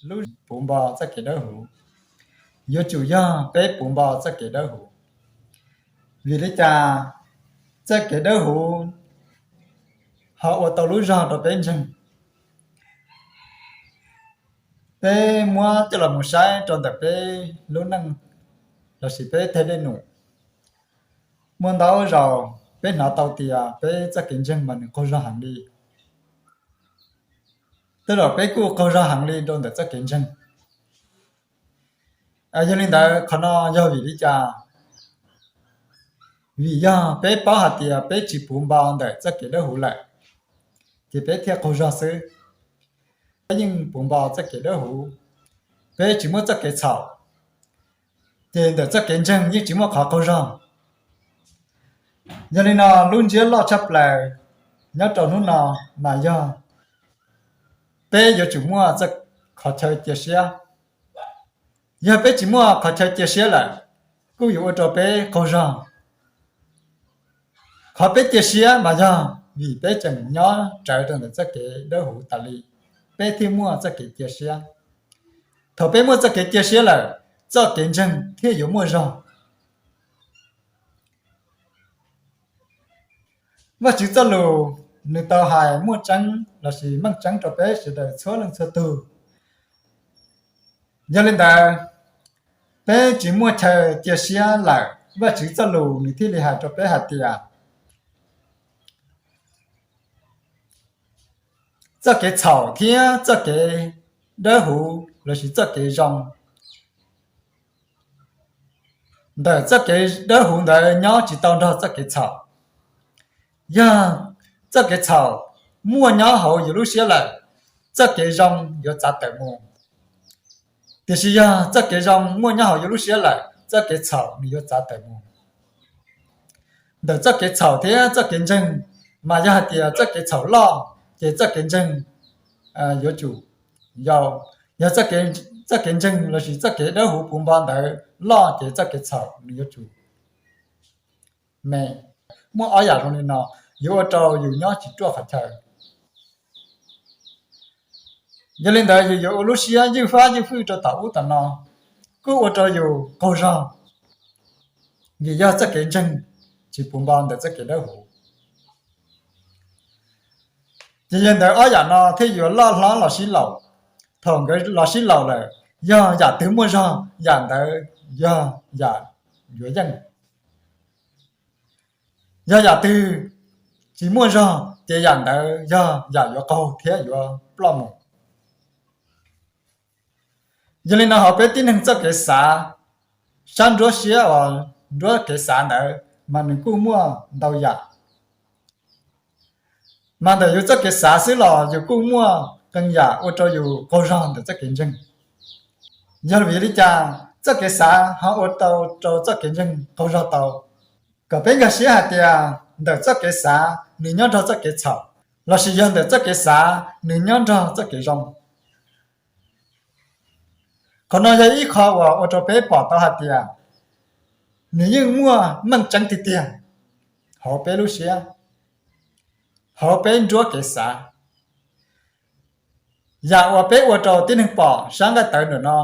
lub puv npo txoj kev dawb huv, yuav tsum yog peb puv npo txoj kev dawb huv. Vim li cas txoj kev dawb huv ho ua tau lub zog rau peb ntseeg? Peb muab coj los mus saib rau ntawm peb lub neej lossis peb tej dej num, muaj ntau zaus peb hnov tau tias peb txoj kev ntseeg mas nws qaug zog heev li. Tej zaum peb kuj qaug zog heev li rau ntawm txoj kev ntseeg. Yog li ntawd qhov no yog vim li cas? Vim yog peb paub hais tias peb tsis puv npo ntawm txoj kev dawb huv lawm, ces peb thiaj qaug zog xwb. Peb yeej puv npo txoj kev dawb huv, peb tsis muaj txoj kev txhaum, ces ntawm txoj kev ntseeg yeej tsis muaj qhov qaug zog. Yog li no lub ntsiab loj tshaj plaws nyob rau hnub no mas yog peb yuav tsum muaj qhov chaw cia siab. Yog peb tsis muaj qhov chaw cia siab lawm, kuj yuav ua rau peb qaug zog. Qhov peb cia siab mas yog vim peb tseem nyob rawv rau ntawm txoj kev dawb huv tas li, peb thiaj muaj txoj kev cia siab. Thaum peb muaj txoj kev cia siab lawm, txoj kev ntseeg thiaj yuav muaj zog. Vajtswv txoj lus nws tau hais muaj tseeb lossis meej tseeb rau peb sawv daws txhua leej txhua tug. Yog li ntawd, peb tsis muaj chaw cia siab lawm, Vajtswv txoj lus nws thiaj li hais rau peb hais tias txoj kev txhaum thiab txoj kev dawb huv lossis txoj kev zoo, ntawm txoj kev dawb huv ntawd nyob tsis tau nrog txoj kev txhaum. Yog txoj kev txhaum muaj nyob hauv yus lub siab lawm, txoj kev zoo yuav txav tawm mus. Tiam sis yog txoj kev zoo muaj nyob hauv yus lub siab lawm, txoj kev txhaum nws yuav txav tawm mus. Ntawm txoj kev txhaum thiab txoj kev ntseeg, mas yog hais tias txoj kev txhaum loj, ces txoj kev ntseeg yuav tsum yau. Yog txoj kev ntseeg lossis txoj kev dawb huv puv npo ntawd loj, ces txoj kev txhaum nws yuav tsum me. Muaj ob yam zoo li no, yuav ua rau yus nyob tsis ruaj qhov chaw. Yog li ntawd yus yuav ua lub siab ywj fab ywj fwj rau tom ub tom no, kuj ua rau yus qaug zog, vim yog txoj kev ntseeg tsis puv npo ntawm txoj kev dawb huv. Ces yog ntawd ob yam no thiaj yuav loj hlob los sib laus. Thaum nkawd los sib laus lawm, yog yam twg muaj zog, yam ntawd yog yam yuav yeej. Yog yam twg tsis muaj zog, ces yam ntawd yog yam yuav qaug thiab yuav ploj mus. Yog li no hauv peb tib neeg txoj kev xav, sab nruab siab uas nruab kev xav ntawd mas nws kuj muaj ntau yam. Mas ntawm yus txoj kev xav xwb los yus kuj muaj qee yam ua rau yus qaug zog ntawm txoj kev ntseeg. Yog vim li cas txoj kev xav ho ua tau rau txoj kev ntseeg qaug zog tau? Kom peb nkag siab hais tias ntawm txoj kev xav nws nyob nrog txoj kev txhaum, lossis yog ntawm txoj kev xav nws nyob nrog txoj kev zoo. Qhov no yog ib qho uas ua rau peb pom tau hais tias nws yeej muaj meej tseeb tiag tiag hauv peb lub siab, hauv peb nruab kev xav. Yam uas peb ua rau tib neeg pom sab nqaij tawv ntawm no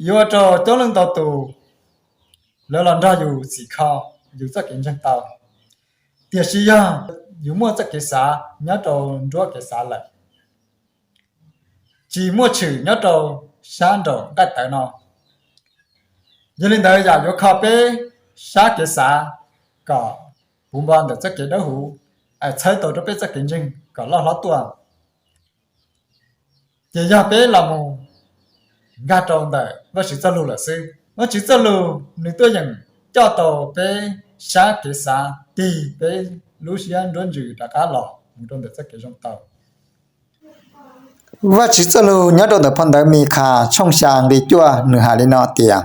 yuav ua rau coob leej ntau tus lawv los nrog yus txhim kho yus txoj kev ntseeg tau. Tiam sis yog yus muaj txoj kev xav nyob rau nruab kev xav lawm, tsis muaj tshwm nyob rau sab nraum nqaij tawv no, yog li ntawd yam yuav kho peb sab kev xav kom puv npo ntawm txoj kev dawb huv, txhawb tau rau peb txoj kev ntseeg kom loj hlob tuaj, ces yog peb los mus nkag rau ntawm Vajtswv txoj lus lawm xwb. Vajtswv txoj lus nws tuaj yeem coj tau peb sab kev xav tig peb lub siab nruab ntsws rov qab los mus rau ntawm txoj kev zoo tau. Vajtswv txoj lus nyob rau ntawm phau ntawv Mikhas tshooj xya nqe cuaj nws hais li no tias,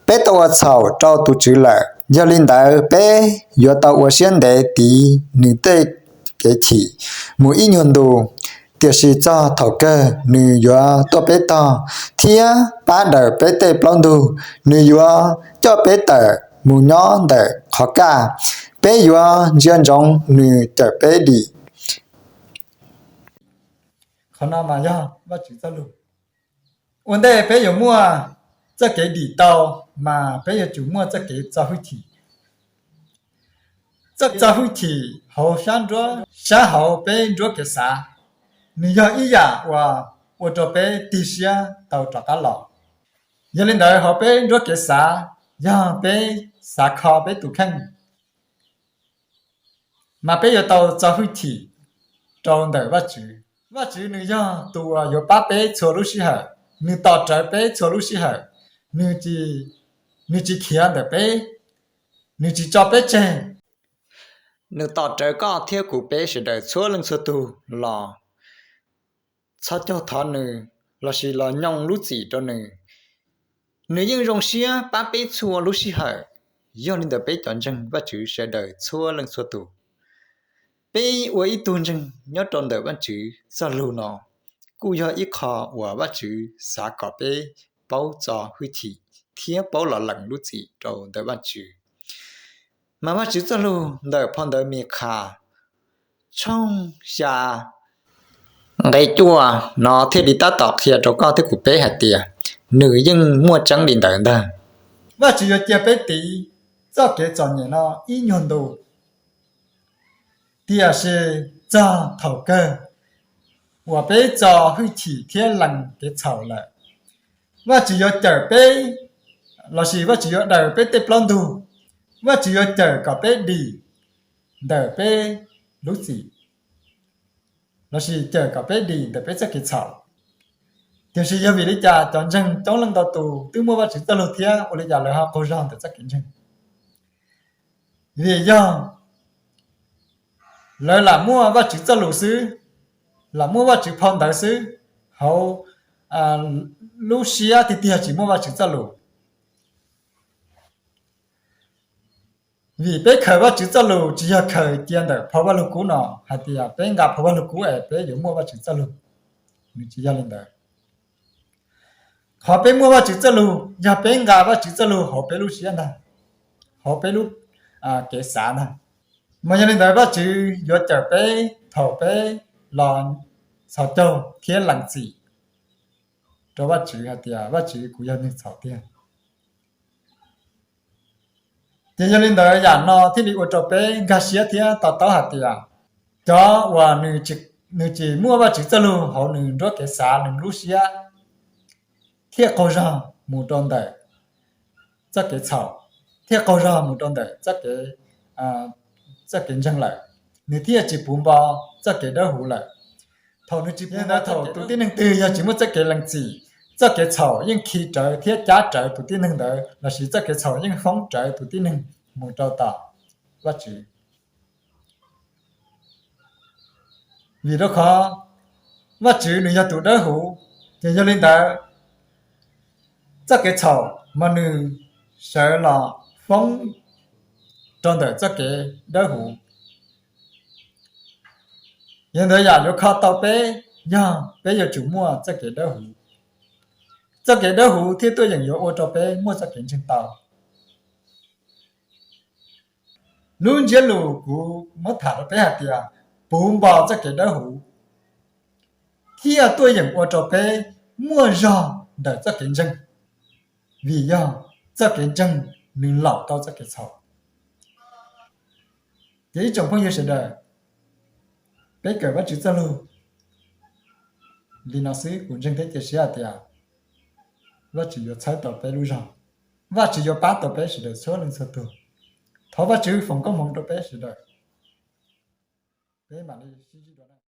peb tau ua txhaum rau tus Tswv lawm, yog li ntawd peb yuav tau ua siab ntev tiv nws tej kev chim mus ib nyuag ntu, tiam sis txog thaum kawg nws yuav tuaj peb tog thiab pab daws peb tej plaub ntug. Nws yuav coj peb tawm mus nyob ntawm qhov kaj, peb yuav ntsia ntsoov nws cawm peb dim. Qhov no mas yog Vajtswv txoj lug. Ua ntej peb yuav muaj txoj kev dim tau, mas peb yuav tsum muaj txoj kev txo hwj chim. Txoj kev txo hwj chim hauv sab nruab, sab hauv peb nruab kev xav, nws yog ib yam uas ua rau peb tig siab tau rov qab los. Yog li ntawd hauv peb nruab kev xav, yog peb xav kho peb tus kheej, mas peb yuav tau txo hwj chim rau ntawm Vajtswv. Vajtswv nws yog tus uas yuav pab peb txhua lub sij hawm, nws tos rawv peb txhua lub sij hawm, nws tsis khiav ntawm peb, nws tsis tso peb tseg. Nws tos rawv koj thiab kuv peb sawv daws txhua leej txhua tus los txhos caug thov nws lossis los nyooj lub txim rau nws. Nws yeej zoo siab pab peb txhua lub sij hawm. Yog li ntawd peb cov ntseeg Vajtswv sawv daws txhua leej txhua tus, peb ua ib tug ntseeg nyob rau ntawm Vajtswv txoj lug no kuj yog ib qho uas Vajtswv xav kom peb paub txo hwj chim thiab paub los lees lub txim rau ntawm Vajtswv. Mas Vajtswv txoj lug ntawm phau ntawv Mikhas tshooj xya nqe cuaj no thiaj li tab tom qhia rau koj thiab kuv peb hais tias nws yeej muaj tseeb li ntawd ntag. Vajtswv yuav cia peb tiv txoj kev txom nyem no ib nyuag ntu, tiam sis txog thaum kawg uas peb txo hwj chim thiab lees kev txhaum lawm, Vajtswv yuav cawm peb, lossis Vajtswv yuav daws peb tej plaub ntug. Vajtswv yuav cawm kom peb dim ntawm peb lub txim, lossis cawm kom peb dim ntawm peb txoj kev txhaum. Tiam sis yog vim li cas cov ntseeg coob leej ntau tus twb muaj Vajtswv txoj lug thiab ua li cas lawv ho qaug zog ntawm txoj kev ntseeg? Vim yog lawv lam muaj Vajtswv txoj lus xwb, lam muaj Vajtswv phau ntawv xwb, hauv lub siab tiag tiag tsis muaj Vajtswv txoj lus. Vim peb khaws Vajtswv txoj lus tsis yog khaws cia ntawm phau Vaj Lug Kub no hais tias peb nqa phau Vaj Lug Kub es peb yuav muaj Vajtswv txoj lus, nws tsis yog li ntawd. Qhov peb muaj Vajtswv txoj lus yog peb nqa Vajtswv txoj lus hauv peb lub siab ntag, hauv peb lub kev xav ntag. Mas yog li ntawd Vajtswv yuav cawm peb thaum peb los txhos caug thiab lees txim rau Vajtswv hais tias Vajtswv, kuv yog neeg txhaum tiag. Ces yog li ntawd yam no thiaj li ua rau peb nkag siab thiab to taub hais tias cov uas nws tsis muaj Vajtswv txoj lus hauv nws nruab kev xav, nws lub siab, thiaj qaug zog mus rau ntawm txoj kev txhaum, thiaj qaug zog mus rau ntawm txoj kev ntseeg lawm, nws thiaj tsis puv npo txoj kev dawb huv lawm. Thaum nws tsis puv npo, thaum tus tib neeg twg yog tsis muaj txoj kev lees txim, txoj kev txhaum yeej khi rawv thiab cab rawv tus tib neeg ntawd, lossis txoj kev txhaum yeej foob rawv tus tib neeg mus rau tom Vajtswv. Vim rau qhov Vajtswv nws yog tus dawb huv, ces yog li ntawd txoj kev txhaum mas nws sawv los foob rau ntawm txoj kev dawb huv. Yog ntawd yam yuav kho tau peb yog peb yuav tsum muaj txoj kev dawb huv. Txoj kev dawb huv thiaj tuaj yeem yuav ua rau peb muaj txoj kev ntseeg tau. Lub ntsiab lus kuv muab tham rau peb hais tias puv npo txoj kev dawb huv thiaj tuaj yeem ua rau peb muaj zog ntawm txoj kev ntseeg, vim yog txoj kev ntseeg nws laum tau txoj kev txhaum. Ces ib tsoom phooj ywg sawv daws, peb kawm Vajtswv txoj lus li no xwb, kuv ntseeg thiab cia siab hais tias Vajtswv yuav txhawb tau peb lub zog, Vajtswv yuav pab tau peb sawv daws txhua leej txhua tus. Thov Vajtswv foom koob hmoov rau peb sawv daws. Peb mam li sib ntsib dua na.